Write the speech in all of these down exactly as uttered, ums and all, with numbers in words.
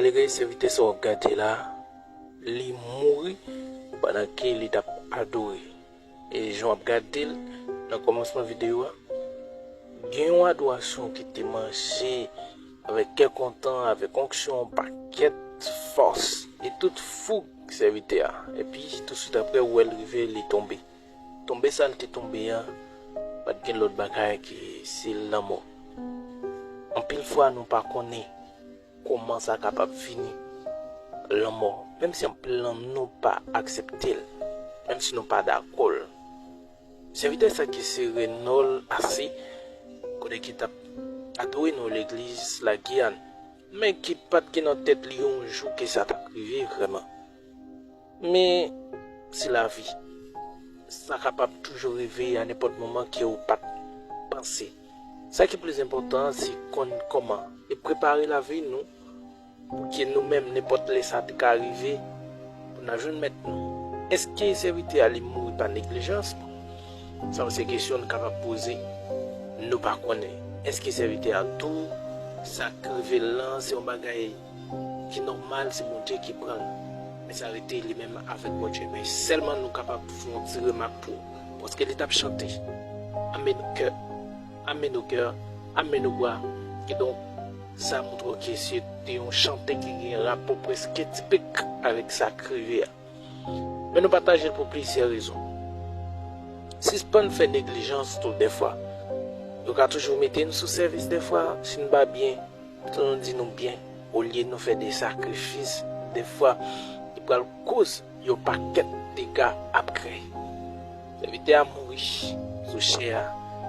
Malgre sèvitè sa w ap gade la, li mouri pandan ke li t ap adore. E jan w ap gade l nan kòmansman videyo a, gen yon adorasyon ki te manje avèk kè kontan, avèk onksyon, pakèt fòs e tout foug sèvitè a. Epi touswit apre, ou wè l rive, li tonbe. Tonbe sa l te tonbe a, pa t gen lòt bagay ke se lanmò. Anpil fwa nou pa konnen kòman sa kapab fini, lanmò, menm si anpil nan nou pa aksepte l, menm si nou pa dakò l. Sèvitè sa ki se Renòl Ase, kote ki t ap adore nan legliz Lagiyàn, men ki pa t gen nan tèt li yon jou ke sa t ap rive vrèman. Men, se lavi. Sa kapab toujou rive a nenpòt moman ke w pa t panse. Sa ki plis enpòtan an, se konn kòman e prepare lavi nou pou ke nou menm, nenpòt lè sa te ka rive, pou n a jwenn mèt nou. Èske sèvitè a li mouri pa neglijans? Sa se kesyon n kapab poze. Nou pa konnen. Èske sèvitè a tou, sa k rive l lan, se yon bagay ki nòmal, se Bondye ki pran l. Men sa rete li menm avèk Bondye. Men sèlman nou kapab fè yon ti remak pou ou. Paske li t ap chante. Amenn kè, amenn kè, amenn bra. Kidonk, sa montre ke se te yon chante ki gen rapò prèske tipik avèk sa k rive a. Men nou pataje l pou plizyè rezon. Sispann fè neglijans tou dèfwa. Yo ka toujou mete n sou sèvis dèfwa, si n pa byen, pito nou di nou byen, olye nou fè de sakrifis, dèfwa, ki pral koz yon pakèt dega ap kreye. Sèvitè a mouri sou chè a.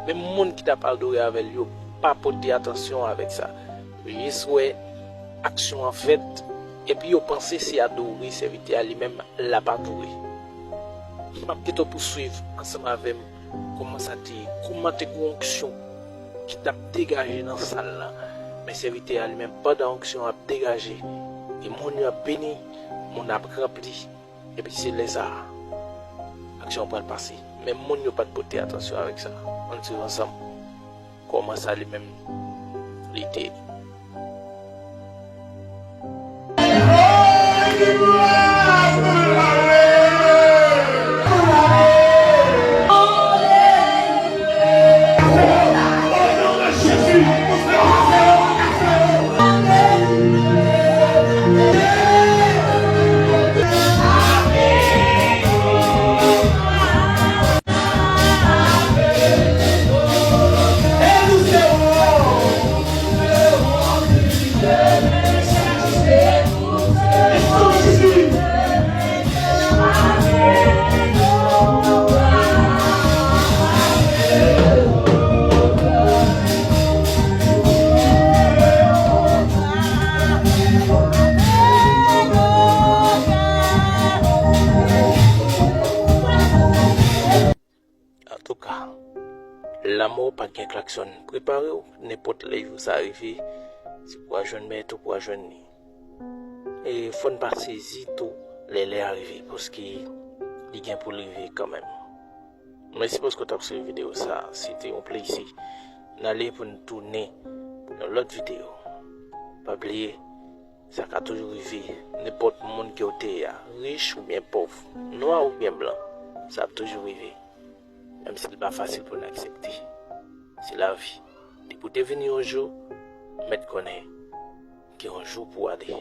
Menm moun ki t ap adore avè l yo pa pote atansyon avèk sa. Yo jis wè aksyon an fèt, epi yo panse se adore sèvitè a li menm l ap adore. M ap kite w pouswiv ansanm avè m kòman sa te ye, kòman te gen onksyon ki t ap degaje nan sal la. Men sèvitè a li menm, pandan onksyon an ap degaje, e moun yo ap beni, moun ap ranpli, epi se lè sa a, aksyon an pral pase. Men moun yo pa t pote atansyon avèk sa. Ann swiv ansanm kòman sa li menm li te ye. Antouka, lanmò pa gen klaksòn. Prepare w, nenpòt lè jou sa rive, si w pa jwenn mèt ou, w pa jwenn li. E fò n pa sezi tou lè lè a rive, paske li gen pou l rive kanmenm. Mèsi paske w t ap swiv videyo sa. Se te yon plezi. N ale pou n tounen pou yon lòt videyo. Pa bliye, sa ka toujou rive. Nenpòt moun ke w te ye a, rich oubyen pòv, nwa oubyen blan, sa ap toujou rive. Menm si l pa fasil pou n aksepte. Se lavi. Depi w te vini yon jou, mèt konnen gen yon jou pou w ale.